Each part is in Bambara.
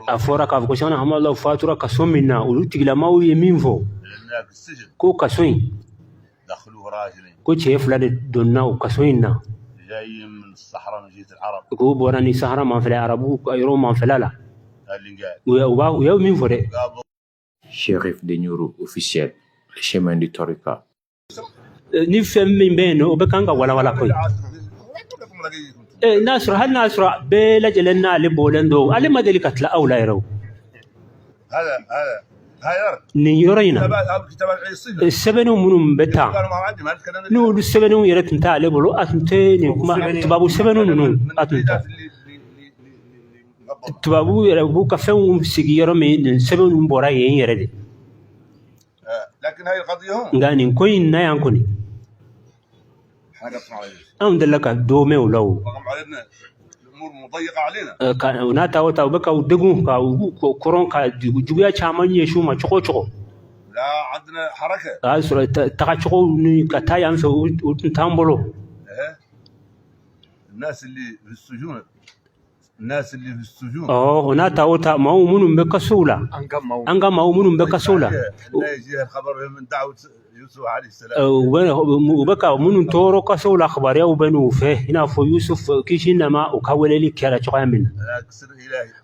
A fɔra k'a fɔ ko Cheikhna Hamala fatura kaso min na, olu tigilamaw ye min fɔ ko kaso in, ko cɛ fila de donna o kaso in na, k'u bɔra ni Sahara manfɛla, arabu yɔrɔ manfɛla la. U ye min fɔ dɛ. Chérif de Nioro officiel, le chemin du Torika. Ni fɛn min bɛ yen nɔ, o bɛ kan ka walawala koyi. N'a sɔrɔ, hali n'a sɔrɔ bɛɛ lajɛlen n'ale bɔlen don, ale ma deli ka tila aw la yɛrɛ o. Nin yɔrɔ in na, sɛbɛnniw minnu bɛ taa, n'olu sɛbɛnniw yɛrɛ tun t'ale bolo, a tun tɛ nin kuma. Tubabu sɛbɛnniw ninnu, a tun tɛ. Tubabu yɛrɛ b'u ka fɛnw sigi yɔrɔ min, nin sɛbɛn ninnu bɔra yen yɛrɛ de. Nka nin ko in na yan kɔni, anw delila ka dɔ mɛn o la o. O n'a ta o ta, u bɛ ka u degun, ka u kɔrɔn, ka juguya caman ɲɛsin u ma cogo o cogo. O y'a sɔrɔ tagacogo ni ka taa yan fɛ, o tun t'an bolo. Ɔ, o n'a ta o ta, maaw minnu bɛ kasow la, an ka maaw minnu bɛ kasow la, u bɛ ka minnu tɔɔrɔ kasow la, kibaruyaw bɛ n'u fɛ, i n'a fɔ Yusuf kisi nama, u ka weleli kɛra cogoya min na.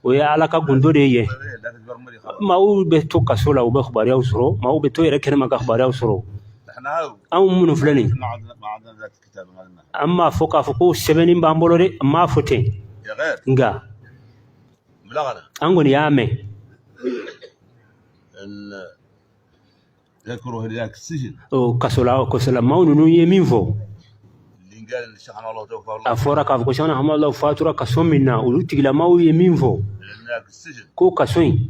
O ye Ala ka gundo de ye. Maaw bɛ to kaso la, u bɛ kibaruyaw sɔrɔ. Maaw bɛ to yɛrɛ kɛnɛma ka kibaruyaw sɔrɔ. Anw minnu filɛ nin, an m'a fɔ k'a fɔ ko sɛbɛnni b'an bolo dɛ, an m'a fɔ ten. Nka an kɔni y'a mɛn kasola kasola maaw ninnu ye min fɔ. A fɔra k'a fɔ ko Cheikhna Hamala fatura kaso min na, olu tigilamaw ye min fɔ ko kaso in,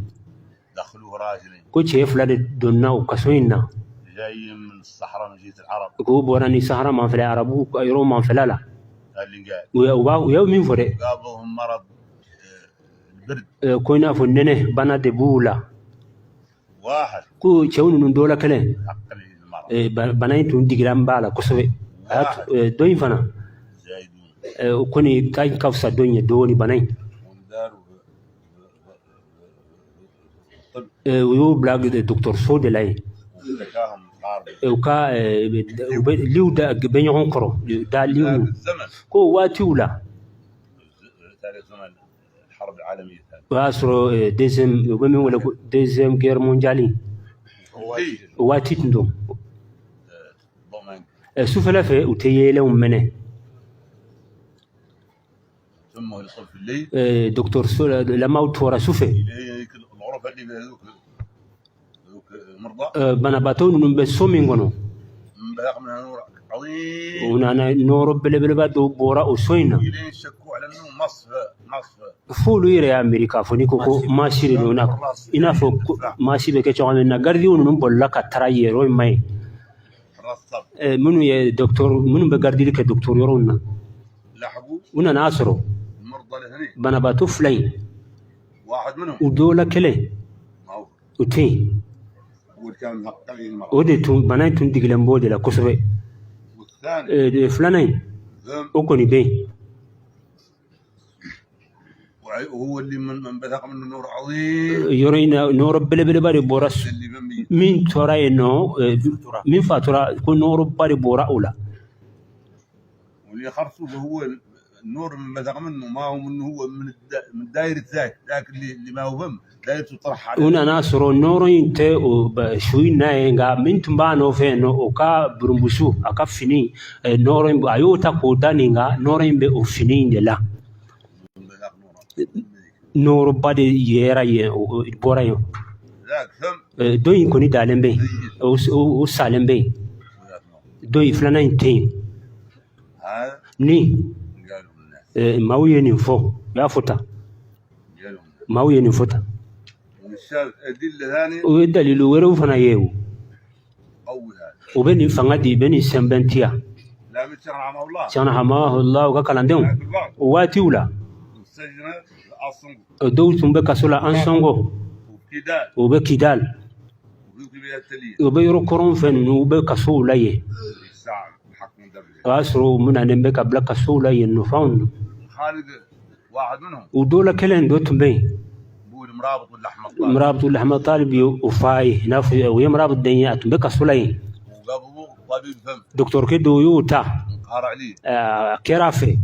ko cɛ fila de donna o kaso in na, k'u bɔra ni Sahara manfɛla, arabu yɔrɔ manfɛla la. U ye min fɔ dɛ, ko i n'a fɔ nɛnɛ bana de b'u la, ko cɛw ninnu dɔ la kelen, bana in tun digira b'a la kosɛbɛ. Dɔ in fana, o kɔni ka fisa dɔ in ye dɔɔni, bana in. U y'u bila dɔgɔtɔrɔso de la yen. U ka u bɛ liw da bɛ ɲɔgɔn kɔrɔ da liw, ko waatiw la, o y'a sɔrɔ deuxième, u bɛ min wele ko deuxième guerre mondiale, o waati tun don. Sufɛla fɛ, u tɛ yeelenw mɛnɛ dɔgɔtɔrɔso la. Lamaw tora sufɛ, banabaatɔ ninnu bɛ so min kɔnɔ, u nana, nɔɔrɔ belebeleba dɔw bɔra o so in na, f'olu yɛrɛ y'a miiri k'a fɔ ni ko masi de don, i n'a fɔ masi bɛ kɛ cogoya min na. Garidiw ninnu bolila ka taara yen yɔrɔ in ma ye. Minnu ye dɔgɔtɔrɔ, minnu bɛ garidili kɛ dɔgɔtɔrɔ yɔrɔw na, u nana a sɔrɔ banabaatɔ fila in, u dɔw la kelen o tɛ yen. O de tun bana in tun digilen b'o de la kosɛbɛ. Filanan in, o kɔni bɛ yen. Yɔrɔ in na, nɔɔrɔ belebeleba de bɔra. Min tora yen nɔ, min fatura, ko nɔɔrɔba de bɔra o la. U nana sɔrɔ nɔɔrɔ in tɛ o su in na ye, nka min tun b'a nɔfɛ yen nɔ, o ka burunbusu, a ka fini, nɔɔrɔ in, a y'o ta k'o da nin kan, nɔɔrɔ in bɛ o fini in de la. Nɔɔrɔba de yera yen, bɔra yen. Dɔ in kɔni dalen bɛ yen, o salen bɛ yen. Dɔ in, filanan in tɛ yen. Ni maaw ye nin fɔ, u y'a fɔ tan, maaw ye nin fɔ tan. O ye dalilu wɛrɛw fana ye, o o bɛ nin fanga di, bɛ nin sɛnbɛntiya. Cheikhna Hamahullah ka kalandenw, o waatiw la, dɔw tun bɛ kaso la Ansongo, o bɛ Kidal, o bɛ yɔrɔ kɔrɔn fɛ ninnu, u bɛ kasow la yen. O y'a sɔrɔ u minɛnen bɛ ka bila kasow la yen nɔ fanw. U dɔw la kelen dɔ tun bɛ yen. Murabit wuld Ahmad Talib ye o f'a ye, i n'a fɔ o ye Murabit den ye, a tun bɛ kaso la yen. Dɔgɔtɔrɔkɛ dɔw y'o ta, a kɛra a fɛ,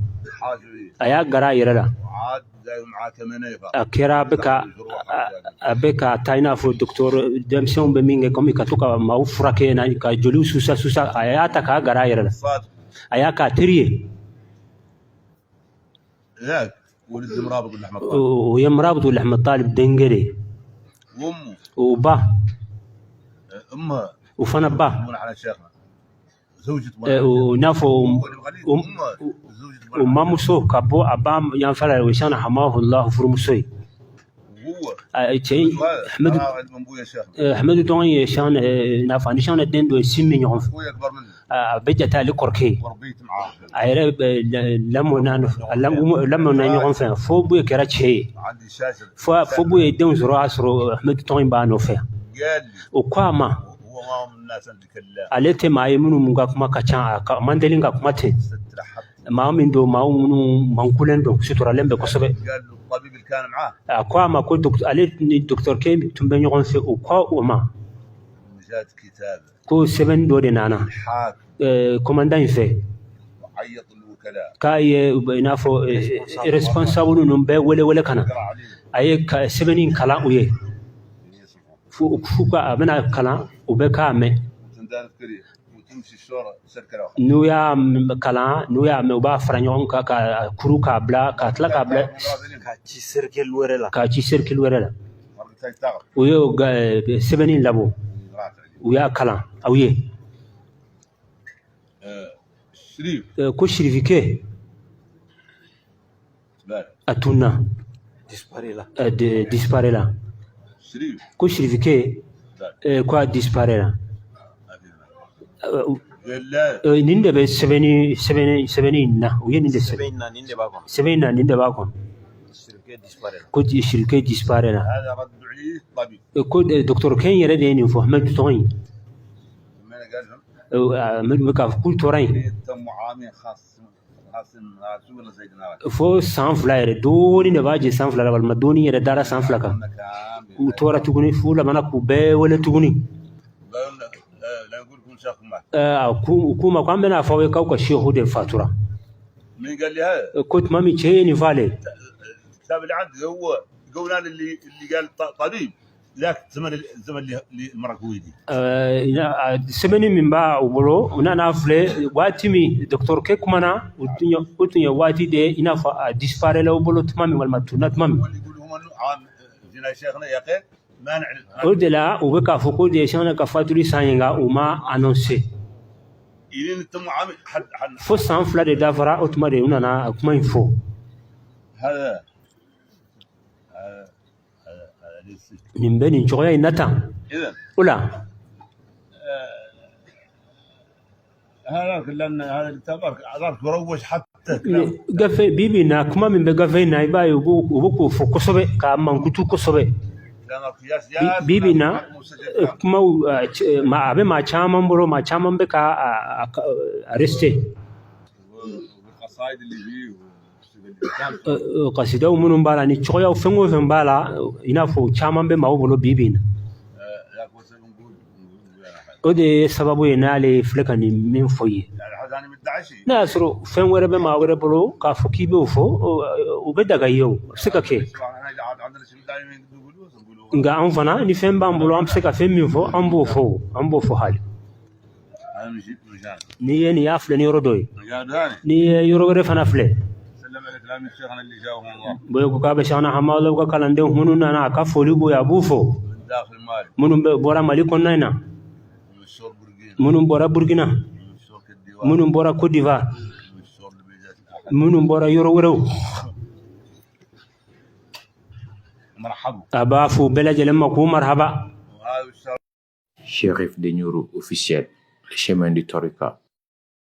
a y'a gara a yɛrɛ la, a kɛra a bɛ ka taa, i n'a fɔ dɔgɔtɔrɔ denmisɛnw bɛ min kɛ, komi ka to ka maaw furakɛ na ka joliw susa susa. A y'a ta k'a gara a yɛrɛ la, a y'a k'a teri ye. O ye Murabit wuld Ahmad Talib denkɛ de ye. O ba, o fana ba, o n'a fɔ o mamuso ka bɔ a ba yanfɛla la, o ye Shana Hamahullah furumuso ye. Cɛ in Ahmedu, Ahmedu tɔgɔ ye Shana, n'a fɔ ani Shana den dɔ ye sin min ɲɔgɔn fɛ, a bɛ jate ale kɔrɔkɛ ye. A yɛrɛ lamɔna lamɔna ɲɔgɔn fɛ fo Buye kɛra cɛ ye, fo Buye denw sɔrɔ, a sɔrɔ Ahmedu tɔgɔ in b'a nɔfɛ. O ko a ma, ale tɛ maa ye minnu ka kuma ka ca, a man deli ka kuma ten. Maa min don, maa minnu mankulen don, suturalen bɛ kosɛbɛ. A ko a ma ko ale ni dɔgɔtɔrɔkɛ tun bɛ ɲɔgɔn fɛ. O ko o ma ko sɛbɛnni dɔ de nana commandant in fɛ, k'a ye i n'a fɔ responsable ninnu bɛɛ wele wele ka na. A ye sɛbɛnni in kalan u ye fo ka a bɛna kalan, u bɛ k'a mɛn. N'u y'a kalan, n'u y'a mɛn, u b'a fara ɲɔgɔn kan ka kuru k'a bila, ka tila k'a bila ka ci cercle wɛrɛ la. K'a ci cercle wɛrɛ la. U y'o sɛbɛnni labɔ, u y'a kalan aw ye ko Sirifikɛ a tunna, disparaît la. Ko Sirifikɛ ko a disparaît la. Nin de bɛ sɛbɛnni in na, u ye nin de sɛbɛn. Sɛbɛn in na, nin de b'a kɔnɔ. Sɛbɛn in na, nin de b'a kɔnɔ. Ko Sirike disparaît la. Ko dɔgɔtɔrɔkɛ in yɛrɛ de ye nin fɔ, Ahmed tɔgɔ in. Ahmed bɛ k'a fɔ k'u tora yen fo san 2 yɛrɛ. Dɔɔnin de b'a jɛ san 2 la, walima dɔɔnin yɛrɛ dara san 2 kan. U tora tuguni f'u labanna k'u bɛɛ wele tuguni. U k'u ma ko an bɛna fɔ aw ye k'aw ka sehu de fatura. Ko tuma min cɛ ye nin fɔ ale الكتاب اللي عندي هو قولنا اللي قال طبيب ذاك الزمن، الزمن اللي المرة كويدي. Sɛbɛnni min b'a u bolo, u nana filɛ waati min dɔgɔtɔrɔkɛ kumana, o tun ye waati de i n'a fɔ a disparaît la u bolo tuma min, walima tunna tuma min. واللي يقولوا هم انه عام جينا شيخنا يا اخي ما نعلن. O de la u bɛ k'a fɔ ko de ye Shana ka fatuli san ye, nka u ma annoncé. الين تم عام حد حد. Fo san 2 de dafara, o tuma de u nana kuma in fɔ. هذا هذا هذا ليس Nin bɛ nin cogoya in na tan. اذا O la هذاك لان هذا الكتاب هذاك يروج حتى كلام. Gafe bi bi in na, kuma min bɛ gafe in na, i b'a ye u bɛ k'o fɔ kosɛbɛ, k'a mankutu kosɛbɛ. كلام قياس. Bi bi in na, kumaw a bɛ maa caman bolo, maa caman bɛ ka arrêté. والقصائد اللي فيه. Kasidaw minnu b'a la ni cogoyaw fɛn o fɛn b'a la, i n'a fɔ caman bɛ maaw bolo bi bi in na. ذاك هو سبب نقول O de ye sababu ye n'ale filɛ ka nin min fɔ i ye. يعني هذا انا ما ادعي شيء. N'a y'a sɔrɔ fɛn wɛrɛ bɛ maa wɛrɛ bolo k'a fɔ k'i b'o fɔ, o bɛ daga i ye, o a bɛ se ka kɛ. احنا اذا عاد عندنا شيء دائما نقولوا نقولوا. Nka an fana, ni fɛn b'an bolo, an bɛ se ka fɛn min fɔ, an b'o fɔ, o an b'o fɔ hali. انا نجيب مجان. N'i ye nin y'a filɛ ni yɔrɔ dɔ ye, قال ثاني. n'i ye yɔrɔ wɛrɛ fana filɛ. سلم عليك الامين شيخنا اللي جاهم الله. Boye ko k'a bɛ Shana Hamala ka kalandenw minnu nana, a ka foli b'u ye, a b'u fɔ. من داخل مالي. Minnu bɛ bɔra Mali kɔnɔna in na. ومن الشور برقين. Minnu bɔra Burkina. ومن الشور كديوان. Minnu bɔra Côte d'Ivoire. ومن الشور البيجات. Minnu bɔra yɔrɔ wɛrɛw. مرحبا. A b'a fɔ u bɛɛ lajɛlen ma k'u marhaba. وهذا الشر. Chérif de Nioro officiel, le chemin du Torika.